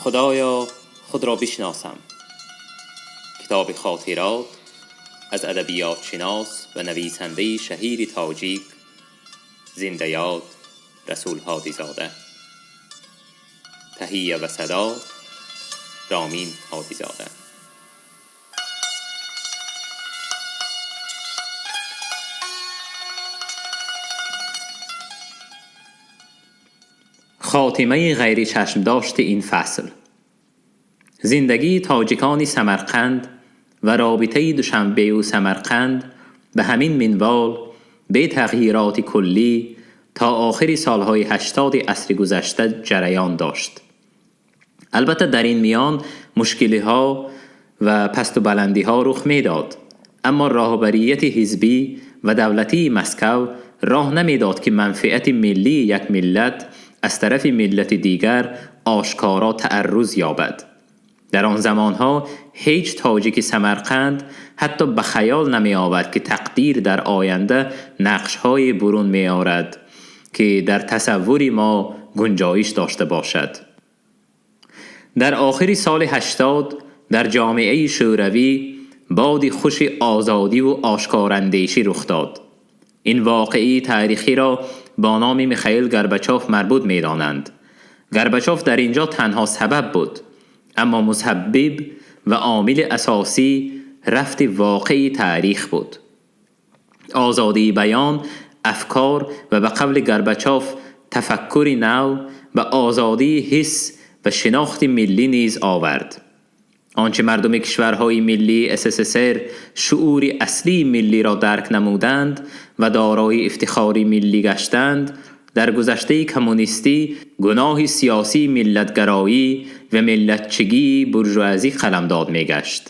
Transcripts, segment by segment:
Худоё, худро бишносам. Китоби хотирот аз адабиётшинос ва нависандаи шаҳири тоҷик зиндаёд Расул Ҳодизода. Таҳия ва садо Ромин Ҳодизода. Хотимаи ғайричашмдошти ин фасл. Зиндагии тоҷикони Самарқанд ва робитаи Душанбею Самарқанд ба ҳамин минвол бе тағйироти куллӣ то охири солҳои 80-и асри гузашта ҷараён дошт. Албатта, дар ин миён мушкилиҳо ва пасту баландиҳо рух медод, аммо роҳбарияти ҳизбӣ ва давлатии Москав роҳ намедод, ки манфиати миллии як миллат аз тарафи миллати дигар ошкоро таарруз ёбад. Дар он замонҳо ҳеҷ тоҷики Самарқанд ҳатто ба хаёл намеовард, ки тақдир дар оянда нақшҳое бурун меорад, ки дар тасаввури мо гунҷоиш дошта бошад. Дар охири соли 80 дар ҷомеаи шӯравӣ боди хуши озодиву ошкорандешӣ рух дод. Ин воқеаи таърихиро бо номи Михаил Горбачов марбут медонанд. Горбачов дар ин ҷо танҳо сабаб буд, аммо мусаббиб ва омили асосӣ рафти воқеи таърих буд. Озодии баён, афкор ва ба қавли Горбачов тафаккури нав ба озодии ҳисс ва шинохти миллӣ низ овард. Он чӣ мардуми кишварҳои миллии СССР шуури аслии миллиро дарк намуданд ва дорои ифтихори миллӣ гаштанд, дар гузаштаи коммунистӣ гуноҳи сиёсии миллатгароӣ ва миллатчигии буржуазӣ қаламдод мегашт.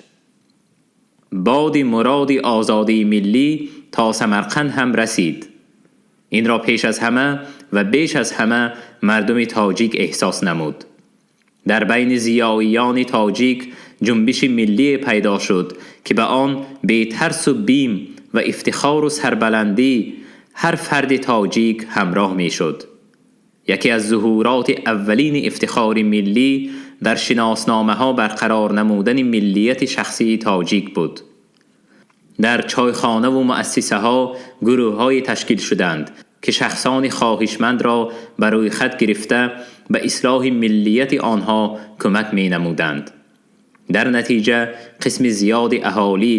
Боди муроди озодии миллӣ то Самарқанд ҳам расид. Инро пеш аз ҳама ва беш аз ҳама мардуми тоҷик эҳсос намуд. Дар байни зиёиёни тоҷик ҷунбиши миллие пайдо шуд, ки ба он бетарсу бим ва ифтихору сарбаландӣ ҳар фарди тоҷик ҳамроҳ мешуд. Яке аз зуҳуроти аввалини ифтихори миллӣ дар шиносномаҳо барқарор намудани миллияти шахсии тоҷик буд. Дар чойхонаву муассисаҳо гурӯҳҳое ташкил шуданд, ки шахсони хоҳишмандро ба рӯйхат гирифта ба ислоҳи миллияти онҳо кӯмак менамуданд. Дар натиҷа қисми зиёди аҳолӣ,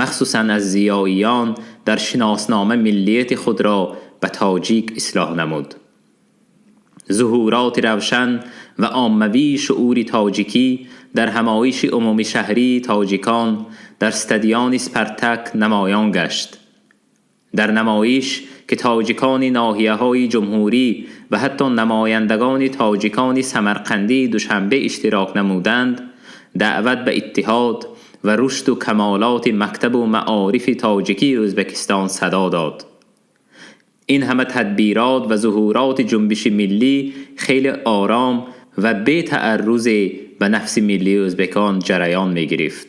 махсусан аз зиёиён, дар шиноснома миллияти худро ба тоҷик ислоҳ намуд. Зуҳуроти равшан ва оммавии шуури тоҷикӣ дар ҳамоиши умумишаҳрии тоҷикон дар стадиони Спартак намоён гашт. Дар намоиш, ки тоҷикони ноҳияҳои ҷумҳурӣ ва ҳатто намояндагони тоҷикони самарқандии Душанбе иштирок намуданд, даъват ба иттиҳод ва рушду камолоти мактабу маорифи тоҷикии Ӯзбекистон садо дод. Ин ҳама тадбирот ва зуҳуроти ҷунбиши миллӣ хеле ором ва бетааррузе ба нафси миллии ӯзбекон ҷараён мегирифт.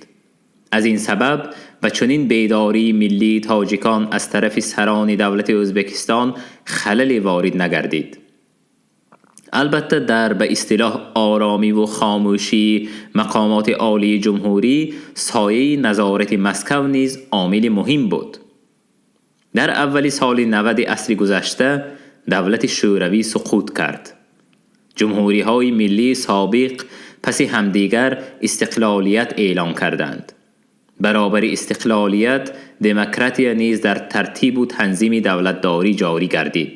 Аз ин сабаб ба чунин бедории миллии тоҷикон аз тарафи сарони давлати Ӯзбекистон халале ворид нагардид. Албатта, дар ба истилоҳ оромиву хомӯшии мақомоти олии ҷумҳурӣ сояи назорати Москав низ омили муҳим буд. Дар аввали соли 90-и асри гузашта давлати шӯравӣ суқут кард. Ҷумҳуриҳои миллии собиқ паси ҳамдигар истиқлолият эълон карданд. Баробари истиқлолият демократия низ дар тартибу танзими давлатдорӣ ҷорӣ гардид.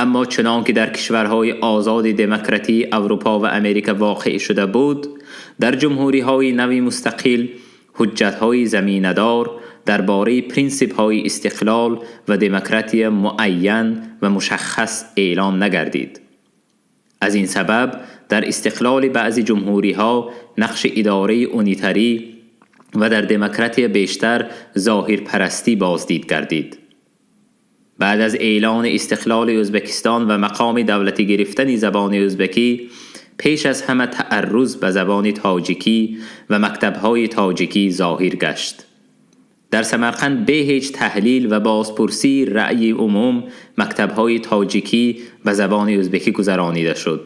Аммо чунон ки дар кишварҳои озоди демократии Аврупо ва Америка воқеъ шуда буд, дар ҷумҳуриҳои нави мустақил ҳуҷҷатҳои заминадор дар бораи принсипҳои истиқлол ва демократия муайян ва мушаххас эълон нагардид. Аз ин сабаб дар истиқлоли баъзе ҷумҳуриҳо нақши идораи унитарӣ ва дар демократия бештар зоҳирпарастӣ боздид гардид. Баъд аз эълони истиқлоли Ӯзбекистон ва мақоми давлатӣ гирифтани забони ӯзбекӣ, пеш аз ҳама таарруз ба забони тоҷикӣ ва мактабҳои тоҷикӣ зоҳир гашт. Дар Самарқанд бе ҳеҷ таҳлил ва бозпурсии раъйи умум мактабҳои тоҷикӣ ба забони ӯзбекӣ гузаронида шуд.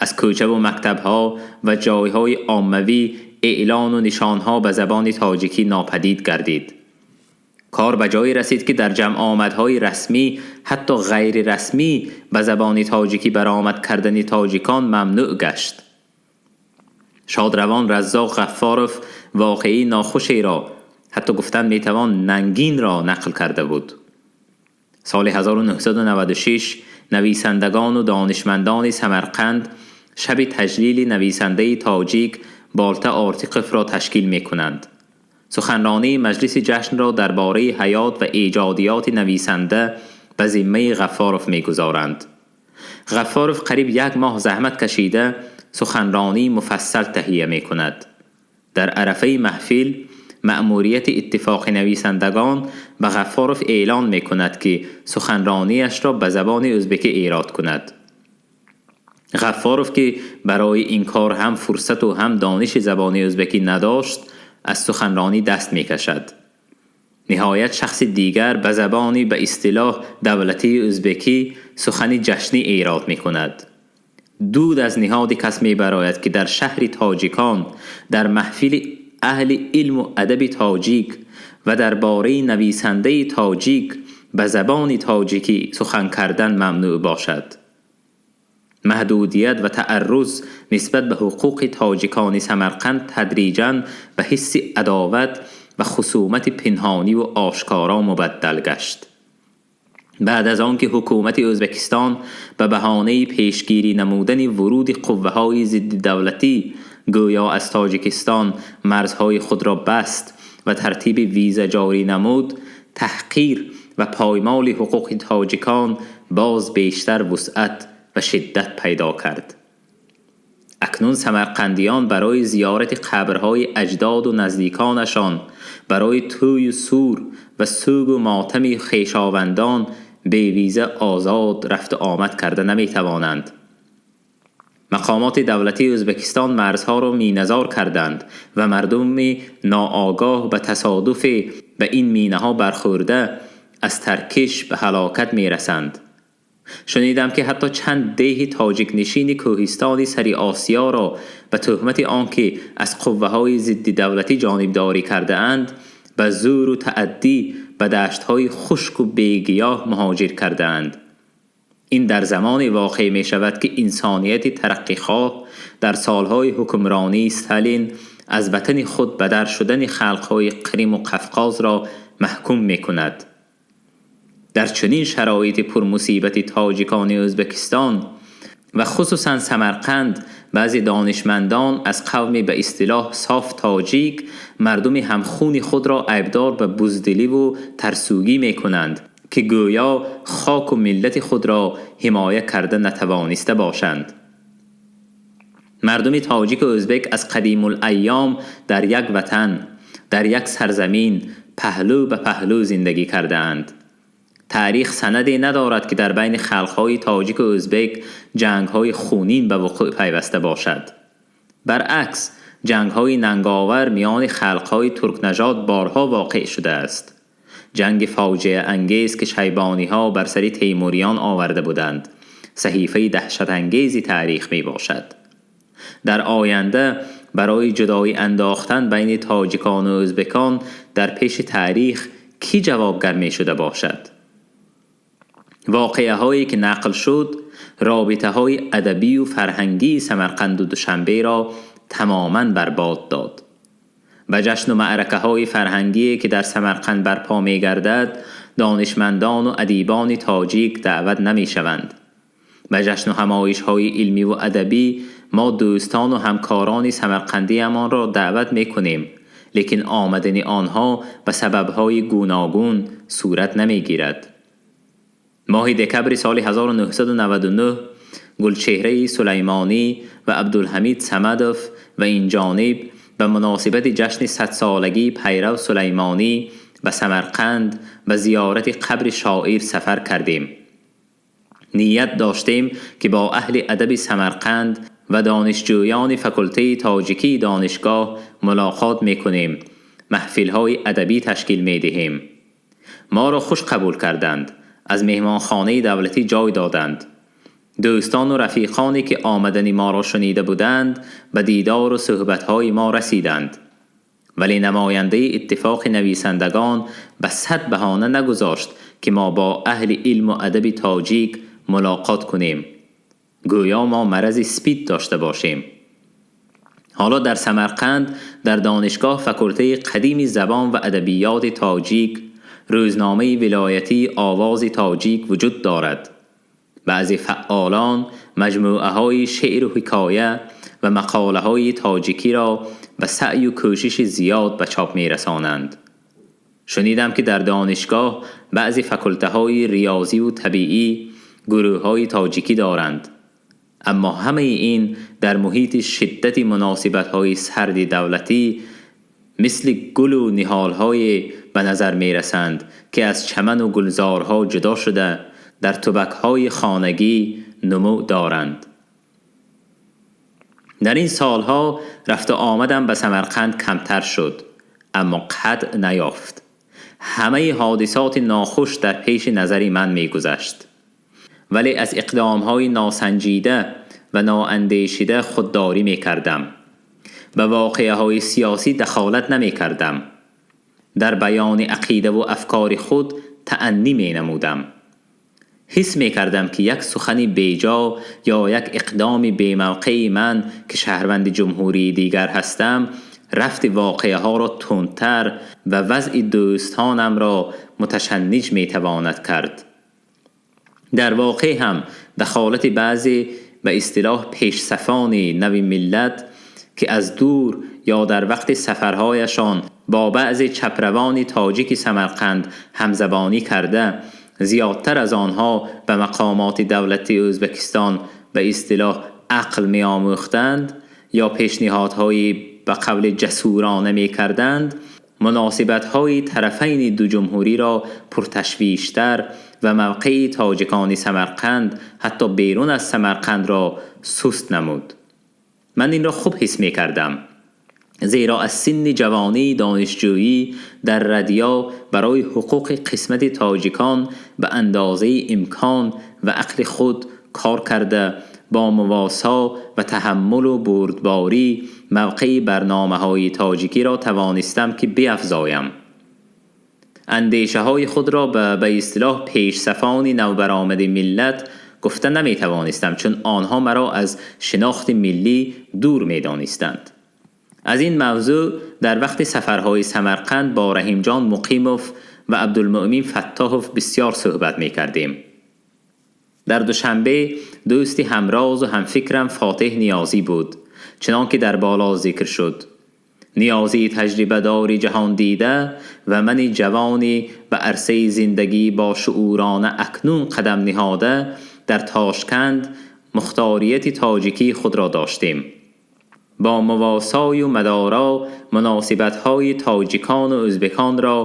Аз кӯчаву мактабҳо ва ҷойҳои оммавӣ эълону нишонҳо ба забони тоҷикӣ нопадид гардид. Кор ба ҷое расид, ки дар ҷамъомадҳои расмӣ, ҳатто ғайрирасмӣ ба забони тоҷикӣ баромад кардани тоҷикон мамнӯъ гашт. Шодравон Раззоқ Ғаффоров воқеаи нохушеро, ҳатто гуфтан метавон нангинро нақл карда буд. Соли 1996 нависандагону донишмандони Самарқанд шаби таҷлили нависандаи тоҷик Болта Ортиқовро ташкил мекунанд. Суханронии маҷлиси ҷашнро дар бораи ҳаёт ва эҷодиёти нависанда ба зиммаи Ғаффоров мегузоранд. Ғаффоров қариб як моҳ заҳмат кашида суханронии муфассал таҳия мекунад. Дар арафаи маҳфил маъмурияти иттифоқи нависандагон ба Ғаффоров эълон мекунад, ки суханронияшро ба забони ӯзбекӣ эрод кунад. Ғаффоров, ки барои ин кор ҳам фурсату ҳам дониши забони ӯзбекӣ надошт, аз суханронӣ даст мекашад. Ниҳоят шахси дигар ба забони ба истилоҳ давлатии ӯзбекӣ сухани ҷашнӣ эрод мекунад. Дуд аз ниҳоди кас мебарояд, ки дар шаҳри тоҷикон, дар маҳфили аҳли илму адаби тоҷик ва дар бораи нависандаи тоҷик ба забони тоҷикӣ сухан кардан мамнӯъ бошад. Маҳдудият ва таарруз нисбат ба ҳуқуқи тоҷикони Самарқанд тадриҷан ба ҳисси адоват ва хусумати пинҳониву ошкоро мубаддал гашт. Баъд аз он ки ҳукумати Ӯзбекистон ба баҳонаи пешгирӣ намудани вуруди қувваҳои зиддидавлатӣ гӯё аз Тоҷикистон марзҳои худро баст ва тартиби виза ҷорӣ намуд, таҳқир ва поймоли ҳуқуқи тоҷикон боз бештар вусъат ва шиддат пайдо кард. Акнун самарқандиён барои зиёрати қабрҳои аҷдоду наздиконашон, барои тӯю сур ва сӯгу мотами хешовандон бевиза озод рафту омад карда наметавонанд. Мақомоти давлатии Ӯзбекистон марзҳоро миназор карданд ва мардуми ноогоҳ ба тасодуфе ба ин минаҳо бархӯрда аз таркиш ба ҳалокат мерасанд. Шунидам, ки ҳатто чанд деҳи тоҷикнишини кӯҳистони сари Осиёро ба тӯҳмати он ки аз қувваҳои зиддидавлатӣ ҷонибдорӣ кардаанд, ба зӯру тааддӣ ба даштҳои хушку бегиёҳ муҳоҷир кардаанд. Ин дар замоне воқеъ мешавад, ки инсонияти тараққихоҳ дар солҳои ҳукмронии Сталин аз ватани худ бадар шудани халқҳои Қриму Қафқозро маҳкум мекунад. Дар чунин шароити пурмусибати тоҷикони Ӯзбекистон ва хусусан Самарқанд баъзе донишмандон аз қавми ба истилоҳ соф тоҷик мардуми ҳамхуни худро айбдор ба буздиливу тарсугӣ мекунанд, ки гӯё хоку миллати худро ҳимоя карда натавониста бошанд. Мардуми тоҷику ӯзбек аз қадимулайём дар як ватан, дар як сарзамин паҳлӯ ба паҳлӯ зиндагӣ кардаанд. Таърих санаде надорад, ки дар байни халқҳои тоҷику ӯзбек ҷангҳои хунин ба вуқӯъ пайваста бошад. Баръакс, ҷангҳои нанговар миёни халқҳои туркнажод борҳо воқеъ шудааст. Ҷанги фоҷиаангез, ки шайбониҳо бар сари темуриён оварда буданд, саҳифаи даҳшатангези таърих мебошад. Дар оянда барои ҷудоӣ андохтан байни тоҷикону ӯзбекон дар пеши таърих кӣ ҷавобгар мешуда бошад? Воқеаҳое ки нақл шуд, робитаҳои адабию фарҳангии Самарқанду Душанберо тамоман барбод дод. Ба ҷашну маъракаҳои фарҳангие, ки дар Самарқанд барпо мегардад, донишмандону адибони тоҷик даъват намешаванд. Ба ҷашну ҳамоишҳои илмиву адабӣ мо дӯстону ҳамкорони самарқандиамонро даъват мекунем, лекин омадани онҳо ба сабабҳои гуногун сурат намегирад. Моҳи декабри соли 1999 Гулчеҳраи Сулаймонӣ ва Абдулҳамид Самадов ва инҷониб ба муносибати ҷашни садсолагии Пайрав Сулаймонӣ ба Самарқанд ба зиёрати қабри шоир сафар кардем. Ният доштем, ки бо аҳли адаби Самарқанд ва донишҷӯёни факултаи тоҷикии донишгоҳ мулоқот мекунем, маҳфилҳои адабӣ ташкил медиҳем. Моро хуш қабул карданд, аз меҳмонхонаи давлатӣ ҷой доданд. Дӯстон ва рафиқоне ки омадани моро шунида буданд, ба дидор ва суҳбатҳои мо расиданд. Вале намояндаи иттифоқи нависандагон ба сад баҳона нагузошт, ки мо бо аҳли илму адаби тоҷик мулоқот кунем. Гӯё мо марази спид дошта бошем. Ҳоло дар Самарқанд дар донишгоҳ факултаи қадими забон ва адабиёти тоҷик, рӯзномаи вилоятии Овози тоҷик вуҷуд дорад. Баъзе фаъолон маҷмӯаҳои шеъру ҳикоя ва мақолаҳои тоҷикиро ба саъю кӯшиши зиёд ба чоп мерасонанд. Шунидам, ки дар донишгоҳ баъзе факултаҳои риёзиву табиӣ гурӯҳҳои тоҷикӣ доранд. Аммо ҳамаи ин дар муҳити шиддати муносибатҳои сарди давлатӣ мисли гулу ниҳолҳое ба назар мерасанд, ки аз чаману гулзорҳо ҷудо шуда дар тубакҳои хонагӣ нумӯ доранд. Дар ин солҳо рафту омадам ба Самарқанд камтар шуд, аммо қатъ наёфт. Ҳамаи ҳодисоти нохуш дар пеши назари ман мегузашт. Вале аз иқдомҳои носанҷида ва ноандешида худдорӣ мекардам. Ба воқеаҳои сиёсӣ дахолат намекардам. Дар баёни ақидаву афкори худ тааннӣ менамудам. Ҳис мекардам, ки як сухани беҷо ё як иқдоми бемавқеи ман, ки шаҳрванди ҷумҳурии дигар ҳастам, рафти воқеаҳоро тундтар ва вазъи дӯстонамро муташанниҷ метавонад кард. Дар воқеъ ҳам дахолати баъзе ба истилоҳ пешсафони нави миллат, ки аз дур ё дар вақти сафарҳояшон бо баъзе чаправони тоҷики Самарқанд ҳамзабонӣ карда, зиёдтар аз онҳо ба мақомоти давлати Ӯзбекистон ба истилоҳ ақл меомӯхтанд ё пешниҳодҳои ба қавли ҷасурона мекарданд, муносибатҳои тарафайни ду ҷумҳуриро пурташвиштар ва мавқеи тоҷикони Самарқанд ҳатто берун аз Самарқандро суст намуд. Ман инро хуб ҳис мекардам, зеро аз синни ҷавонии донишҷӯӣ дар радио барои ҳуқуқи қисмати тоҷикон ба андозаи имкон ва ақли худ кор карда, бо мувосо ва таҳаммулу бурдборӣ мавқеи барномаҳои тоҷикиро тавонистам, ки биафзоям. Андешаҳои худро ба истилоҳ пешсафони навбаромади миллат гуфта наметавонистам, чун онҳо маро аз шинохти миллӣ дур медонистанд. Аз ин мавзӯъ дар вақти сафарҳои Самарқанд бо Раҳимҷон Муқимов ва Абдулмӯъмин Фаттоҳов бисёр суҳбат мекардем. Дар Душанбе дӯсти ҳамрозу ҳамфикрам Фотеҳ Ниёзӣ буд, чунон ки дар боло зикр шуд. Ниёзии таҷрибадори ҷаҳондида ва мани ҷавони ба арсаи зиндагӣ бо шуурона акнун қадам ниҳода дар Тошканд мухторияти тоҷикии худро доштем. Бо мувосою мадоро муносибатҳои тоҷикону ӯзбеконро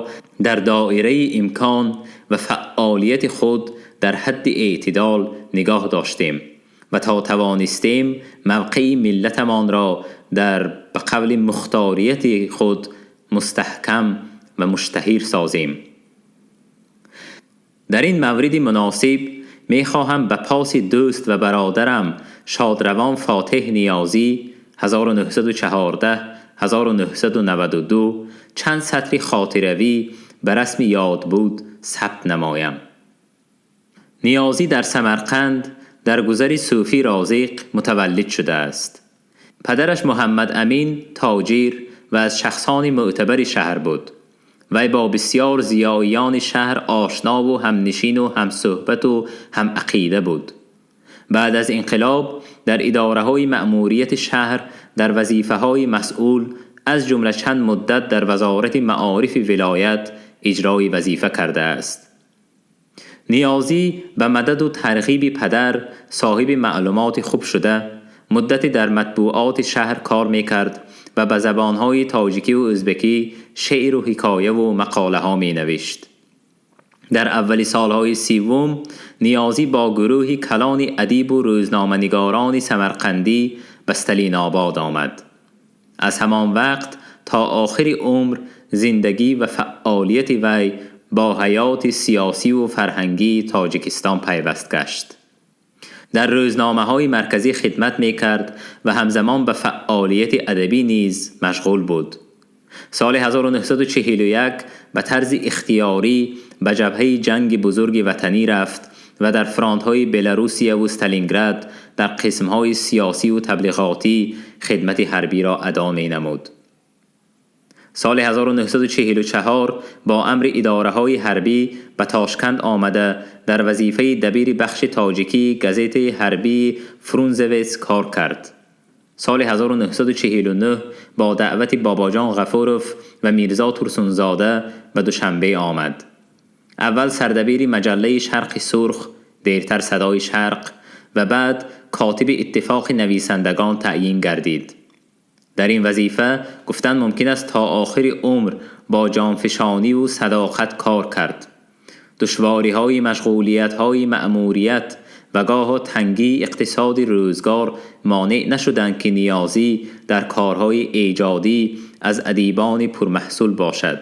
дар доираи имкон ва фаъолияти худ дар ҳадди эътидол нигоҳ доштем ва то тавонистем мавқеи миллатамонро дар ба қавли мухторияти худ мустаҳкам ва муштаҳир созем. Дар ин мавриди муносиб мехоҳам ба поси дӯст ва бародарам шодравон Фотеҳ Ниёзӣ 1914-1992 чанд сатри хотиравӣ ба расми ёдбуд сабт намоям. Ниёзӣ дар Самарқанд дар гузари Сӯфӣ Розиқ мутаваллид шудааст. Падараш Муҳаммад Амин тоҷир ва аз шахсони мӯътабари шаҳр буд. Вай бо бисёр зиёиёни шаҳр ошнову ҳамнишину ҳамсӯҳбату ҳамақида буд. Баъд аз инқилоб дар идораҳои маъмурияти шаҳр дар вазифаҳои масъул, аз ҷумла чанд муддат дар вазорати маорифи вилоят иҷрои вазифа кардааст. Ниёзӣ ба мададу тарғиби падар соҳиби маълумоти хуб шуда, муддате дар матбуоти шаҳр кор мекард ва ба забонҳои тоҷикиву ӯзбекӣ шеъру ҳикояву мақолаҳо менавишт. Дар аввали солҳои сивум Ниёзӣ бо гурӯҳи калони адибу рӯзноманигорони самарқандӣ ба Сталинобод омад. Аз ҳамон вақт то охири умр зиндагӣ ва фаъолияти вай бо ҳаёти сиёсиву фарҳангии Тоҷикистон пайваст гашт. Дар рӯзномаҳои марказӣ хидмат мекард ва ҳамзамон ба фаъолияти адабӣ низ машғул буд. Соли 1941 ба тарзи ихтиёрӣ ба ҷабҳаи ҷанги Бузурги Ватанӣ рафт ва дар фронтҳои Белоруссия ва Сталинград дар қисмҳои сиёсӣ ва таблиғотӣ хидмати ҳарбиро адо менамуд. Соли 1944 бо амри идораҳои ҳарбӣ ба Тошканд омада, дар вазифаи дабири бахши тоҷикии газетаи ҳарбии «Фрунзевец» кор кард. Соли 1949 бо даъвати Бобоҷон Ғафуров ва Мирзо Турсунзода ба Душанбе омад. Аввал сардабири маҷаллаи «Шарқи сурх», дертар «Садои Шарқ», ва баъд котиби Иттифоқи нависандагон таъйин гардид. Дар ин вазифа, гуфтан мумкин аст, то охири умр бо ҷонфишониву садоқат кор кард. Душвориҳои машғулиятҳои маъмурият ва гоҳо тангии иқтисоди рӯзгор монеъ нашуданд, ки Ниёзӣ дар корҳои эҷодӣ аз адибони пурмаҳсул бошад.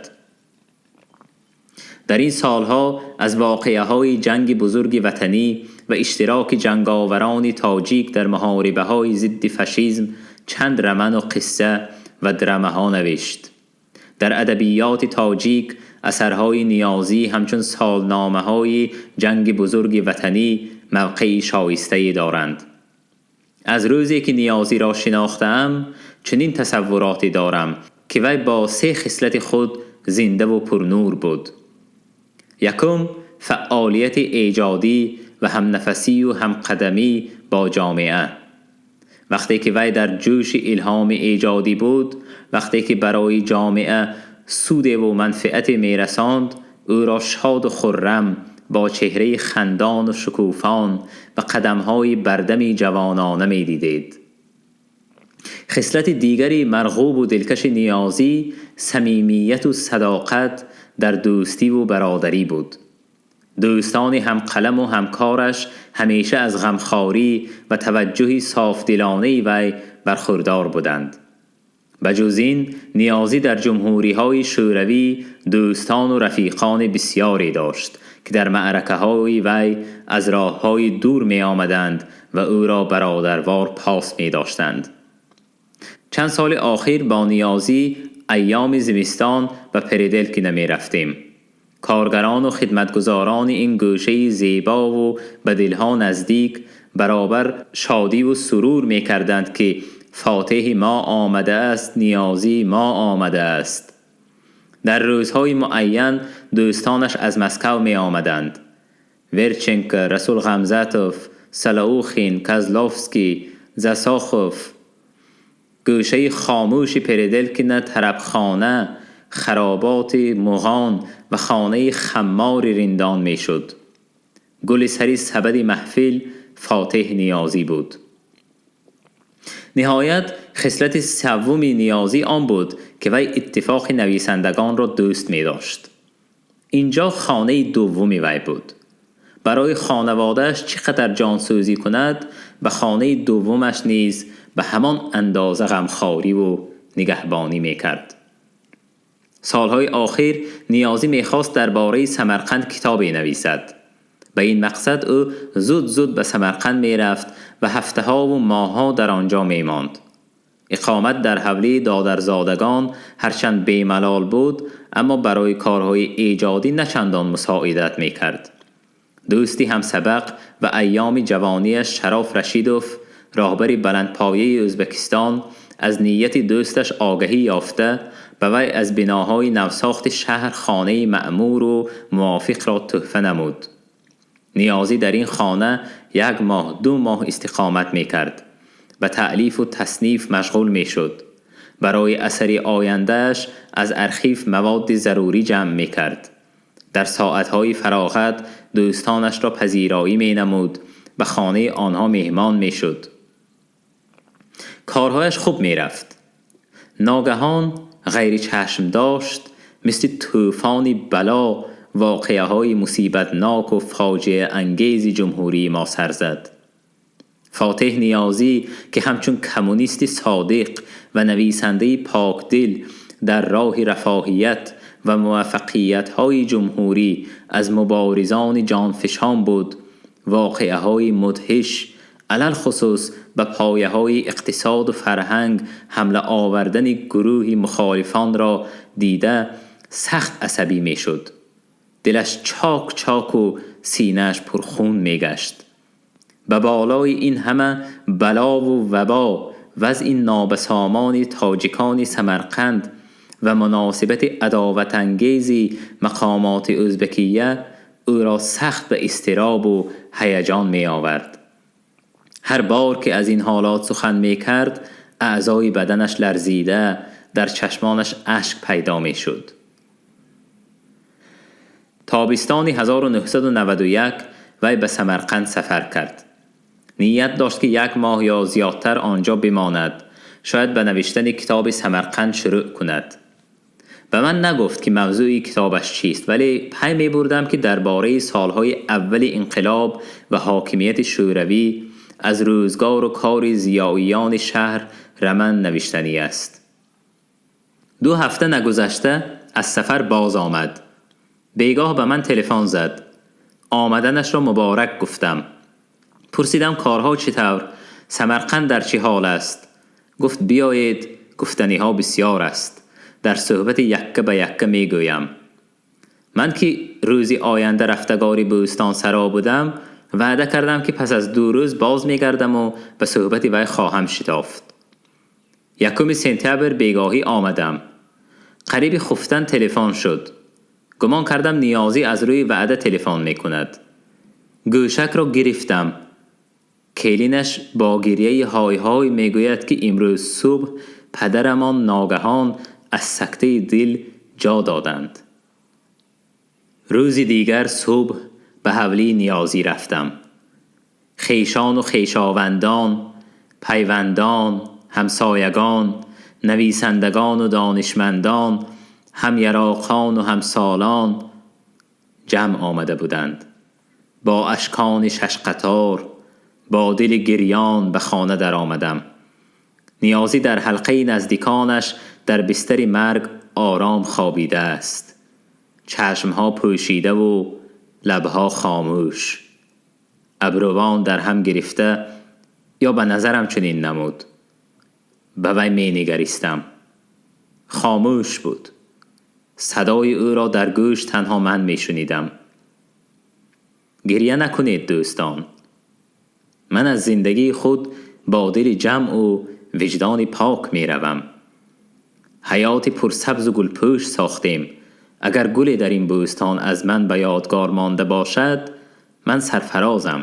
Дар ин солҳо аз воқеаҳои ҷанги Бузурги Ватанӣ ва иштироки ҷанговарони тоҷик дар муҳорибаҳои зидди фашизм чанд роману қисса ва драмаҳо навишт. Дар адабиёти тоҷик асарҳои Ниёзӣ ҳамчун солномаҳои ҷанги Бузурги Ватанӣ мавқеи шоистае доранд. Аз рӯзе ки Ниёзиро шинохтаам, чунин тасаввуроте дорам, ки вай бо се хислати худ зиндаву пурнур буд. Якум, фаъолияти эҷодӣ ва ҳамнафасию ҳамқадамӣ бо ҷомеа. Вақте ки вай дар ҷӯши илҳоми эҷодӣ буд, вақте ки барои ҷомеа судеву манфиате мерасонд, ӯро шоду хуррам, бо чеҳраи хандону шукуфон ва қадамҳои бардами ҷавонона медидед. Хислати дигари марғубу дилкаши Ниёзӣ самимияту садоқат дар дӯстиву бародарӣ буд. Дӯстони ҳамқаламу ҳамкораш ҳамеша аз ғамхорӣ ва таваҷҷӯҳи софдилонаи вай бархурдор буданд. Ба ҷуз ин, Ниёзӣ дар ҷумҳуриҳои шӯравӣ дӯстону рафиқони бисёре дошт, ки дар маъракаҳои вай аз роҳҳои дур меомаданд ва ӯро бародарвор пос медоштанд. Чанд соли охир бо Ниёзӣ айёми зимистон ба Переделкино мерафтем. Коргарону хидматгузорони ин гӯшаи зебову ба дилҳо наздик баробар шодиву сурур мекарданд, ки фотеҳи мо омадааст, Ниёзии мо омадааст. Дар рӯзҳои муайян дӯстонаш аз Москав меомаданд: Верченко, Расул Ғамзатов, Салаухин, Козловский, Засохов. Гӯшаи хомӯши Переделкино тарабхона, хароботи муғон ва хонаи хаммори риндон мешуд. Гули сари сабади маҳфил фотеҳ Ниёзӣ буд. Ниҳоят, хислати севуми Ниёзӣ он буд, ки вай Иттифоқи нависандагонро дӯст медошт. Инҷо хонаи дуввуми вай буд. Барои хонаводааш чӣ қадар ҷонсӯзӣ кунад, ба хонаи дуввумаш низ ба ҳамон андоза ғамхориву нигаҳбонӣ мекард. Солҳои охир Ниёзӣ мехост дар бораи Самарқанд китобе нависад. Ба ин мақсад ӯ зуд зуд ба Самарқанд мерафт ва ҳафтаҳову моҳҳо дар он ҷо мемонд. Иқомат дар ҳавлии додарзодагон ҳарчанд бемалол буд, аммо барои корҳои эҷодӣ начандон мусоидат мекард. Дӯсти ҳамсабақ ва айёми ҷавонияш Шароф Рашидов, роҳбари баландпояи Ӯзбекистон, аз нияти дӯсташ огаҳӣ ёфта, ба вай аз биноҳои навсохти шаҳр хонаи маъмуру мувофиқро тӯҳфа намуд. Ниёзӣ дар ин хона як моҳ, 2 моҳ истиқомат мекард, ба таълифу тасниф машғул мешуд, барои асари ояндааш аз архив маводи зарурӣ ҷамъ мекард, дар соатҳои фароғат дӯстонашро пазироӣ менамуд, ба хонаи онҳо меҳмон мешуд. Корҳояш хуб мерафт. Ногаҳон, ғайричашм дошт, мисли тӯфони бало воқеаҳои мусибатноку фоҷиаангези ҷумҳурии мо сар зад. Фотеҳ Ниёзӣ, ки ҳамчун коммунисти содиқ ва нависандаи покдил дар роҳи рафоҳият ва муваффақиятҳои ҷумҳурӣ аз муборизони ҷонфишон буд, воқеаҳои мудҳиш Алалхусус ба пояҳои иқтисоду фарҳанг ҳамла овардани гурӯҳи мухолифонро дида сахт асабӣ мешуд. Дилаш чок чоку синааш пурхун мегашт. Ба болои ин ҳама балову вабо, вазъи нобасомони тоҷикони Самарқанд ва муносибати адоватангези мақомоти Ӯзбекия ӯро сахт ба изтиробу ҳаяҷон меовард. Ҳар бор ки аз ин ҳолот сухан мекард, аъзои баданаш ларзида, дар чашмонаш ашк пайдо мешуд. Тобистони 1991 вай ба Самарқанд сафар кард. Ният дошт, ки як моҳ ё зиёдтар он ҷо бимонад, шояд ба навиштани китоби Самарқанд шурӯъ кунад. Ба ман нагуфт, ки мавзӯи китобаш чист, вале пай мебурдам, ки дар бораи солҳои аввали инқилоб ва ҳокимияти шӯравӣ, аз рӯзгору кори зиёиёни шаҳр роман навиштанӣ аст. 2 ҳафта нагузашта аз сафар боз омад. Бегоҳ ба ман телефон зад. Омаданашро муборак гуфтам. Пурсидам, корҳо чӣ тавр, Самарқанд дар чӣ ҳол аст? Гуфт, биёед, гуфтаниҳо бисёр аст, дар суҳбати якка ба якка мегӯям. Ман ки рӯзи оянда рафтагори Бӯстонсаро будам, ваъда кардам, ки пас аз 2 рӯз боз мегардаму ба суҳбати вай хоҳам шитофт. 1 сентябр бегоҳӣ омадам. Қариби хуфтан телефон шуд. Гумон кардам, Ниёзӣ аз рӯи ваъда телефон мекунад. Гӯшакро гирифтам. Келинаш бо гирьяи ҳой-ҳой мегӯяд, ки имрӯз субҳ падарамон ногаҳон аз сактаи дил ҷо доданд. Рӯзи дигар субҳ ба ҳавлии Ниёзӣ рафтам. Хешону хешовандон, пайвандон, ҳамсоягон, нависандагону донишмандон, ҳамяроқону ҳамсолон ҷамъ омада буданд. Бо ашкони шашқатор, бо дили гирён ба хона даромадам. Ниёзӣ дар ҳалқаи наздиконаш дар бистари марг ором хобидааст. Чашмҳо пӯшидаву лабҳо хомӯш, абрувон дар ҳам гирифта, ё ба назарам чунин намуд. Ба вай менигаристам. Хомӯш буд. Садои ӯро дар гӯш танҳо ман мешунидам. Гирья накунед, дӯстон. Ман аз зиндагии худ бо дили ҷамъу виҷдони пок меравам. Ҳаёти пурсабзу гулпӯш сохтем. Агар гуле дар ин бӯстон аз ман ба ёдгор монда бошад, ман сарфарозам.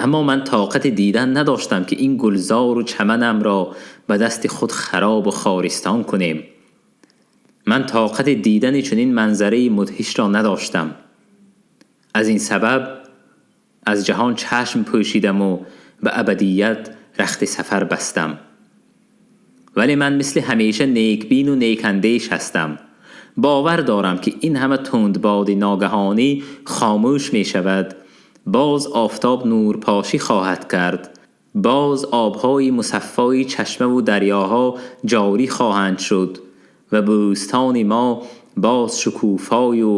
Аммо ман тоқати дидан надоштам, ки ин гулзору чаманамро ба дасти худ харобу хористон кунем. Ман тоқати дидани чунин манзараи мудҳишро надоштам. Аз ин сабаб аз ҷаҳон чашм пӯшидаму ба абадият рахти сафар бастам. Вале ман мисли ҳамеша некбину некандеш ҳастам. Бовар дорам, ки ин ҳама тундбоди ногаҳонӣ хомӯш мешавад, боз офтоб нурпошӣ хоҳад кард, боз обҳои мусаффои чашмаву дарёҳо ҷорӣ хоҳанд шуд ва бӯстони мо боз шукуфою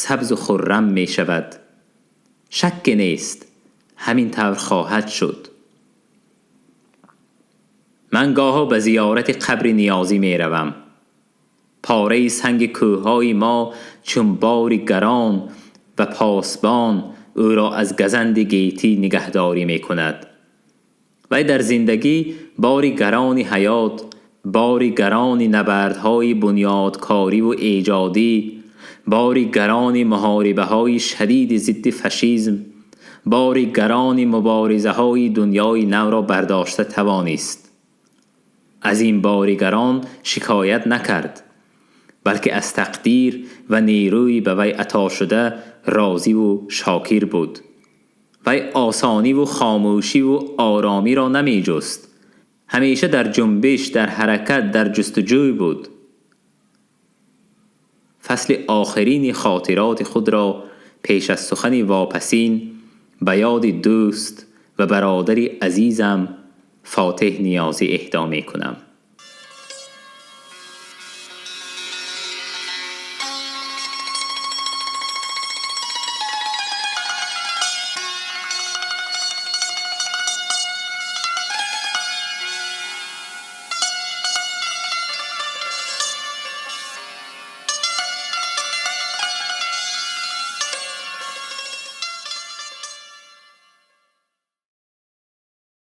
сабзу хуррам мешавад. Шакке нест, ҳамин тавр хоҳад шуд. Ман гоҳо ба зиёрати қабри Ниёзӣ меравам. Пораи санги кӯҳҳои мо чун бори гарон ва посбон ӯро аз газанди гетӣ нигаҳдорӣ мекунад. Вай дар зиндагӣ бори гарони ҳаёт, бори гарони набардҳои бунёдкориву эҷодӣ, бори гарони муҳорибаҳои шадиди зидди фашизм, бори гарони муборизаҳои дунёи навро бардошта тавонист. Аз ин бори гарон шикоят накард, балки аз тақдир ва нерӯи ба вай ато шуда розиву шокир буд. Вай осониву хомӯшиву оромиро намеҷуст. Ҳамеша дар ҷунбиш, дар ҳаракат, дар ҷустуҷӯй буд. Фасли охирини хотироти худро пеш аз сухани вопасин ба ёди дӯст ва бародари азизам Фотеҳ Ниёзӣ эҳдо мекунам.